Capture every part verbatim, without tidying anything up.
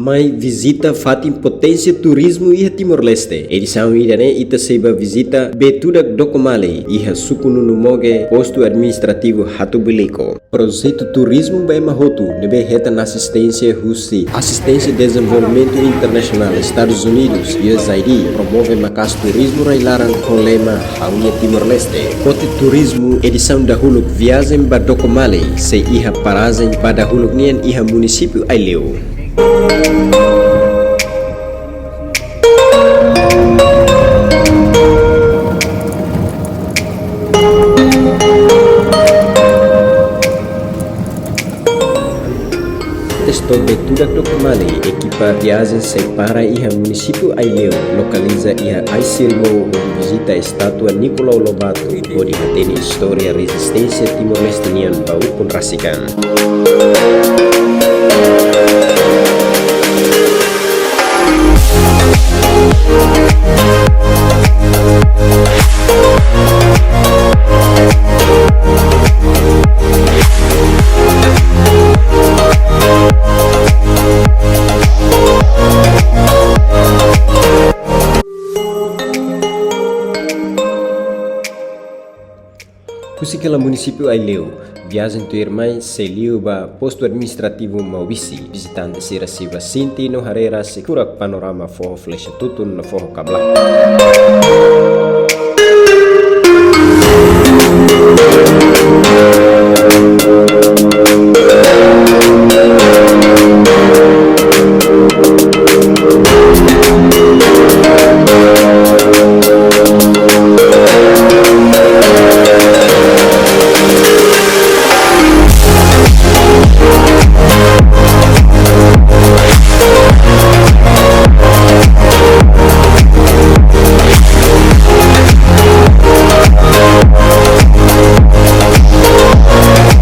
Mai vizita fatin poténsia turizmu iha Timor-Leste. Edisaun ida-ne'e ita sei ba vizita Betudak Dokomale, iha suku Nunumoge, postu administrativu Hatubuilico. Projetu turizmu ba ema hotu ne'ebé hetan asisténsia husi Asisténsia Dezenvolvimentu Internasionál Estadus Unidus, U S A I D, promove maka'as turizmu rai-laran ho lema Ha'u-nia Timor-Leste. Pote turizmu edisaun dahuluk, viajen ba Dokomale, sei iha parajen ba dahuluk nian iha munisípiu Aileu. Testou Betudak Dokomale, ekipa viajen sei para iha munisípiu Aileu, lokaliza iha ai-sira-limou, hodi vizita estátua Nicolau Lobato, hodi hatene istória rezisténsia Timor-Leste nian ba ukun rasik an. Husi hela munisípiu Aileu, viajen tuirmai sei liu ba postu administrativu Maubisse. Vizitante sira sei ba sente no haree rasik furak panorama Foho Flexa Tutun no Foho Kablak.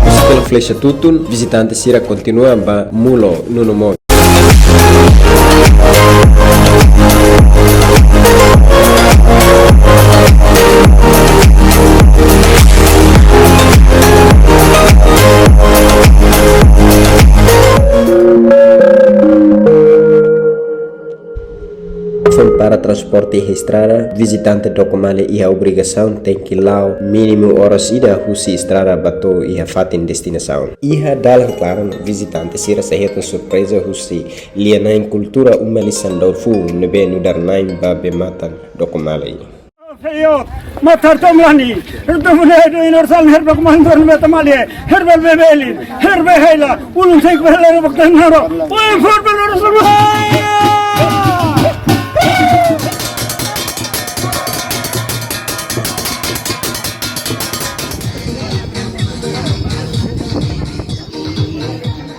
Husi hela Flexa Tutun, vizitante sira kontinua ba Mulo, Nunumoge. Foin para transporte iha estrada, vizitante Dokomale iha obrigasaun tenke la'o mínimu oras ida husi estrada ba to'o iha fatin destinasaun. Iha dalan klaran, vizitante sira sei hetan surpreza husi lia-na'in kultura uma lisan daurfuu ne'ebé nu'udar na'in ba bee-matan Dokomale. Feyo, matar tomlani, tomlani do inor sal her bak mantor me tamali, her bal bebeli, her be hela, ulun sek bela baktan naro. Oi, for bela rasul.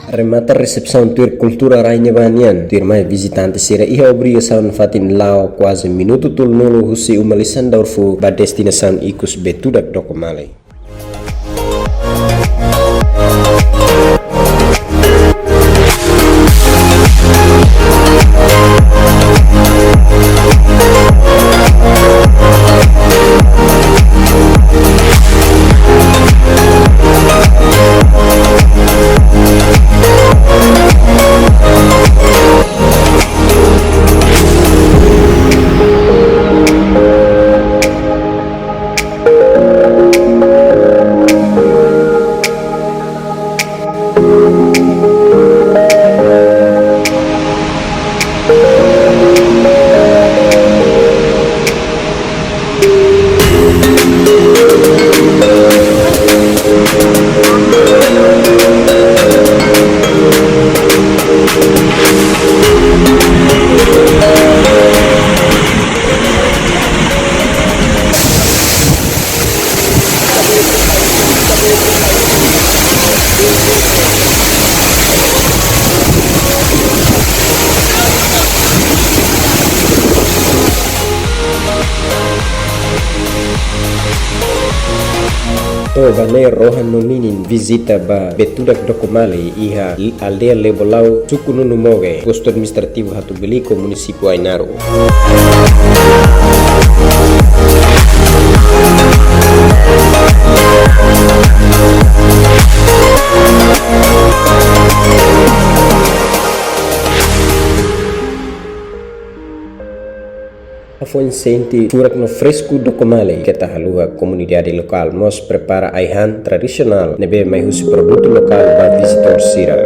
Remata resepsaun tuir kultura rai ne'ebá nian, tuirmai vizitante sira iha obrigasaun fatin la'o kuaze minutu tolunulu husi uma lisan daurfuu ba destinasaun ikus Betudak Dokomale. To'o ba ne'e rohan no ninin vizita ba Betudak Dokomale iha aldeia Lebolau, suku Nunumoge, postu administrativu Hatubuilico, munisípiu Ainaro. Hafoin sente furak no fresku Dokomale, keta haluha komunidade lokál mós prepara ai-han tradisionál ne'ebé mai husi produtu lokál ba vizitór sira.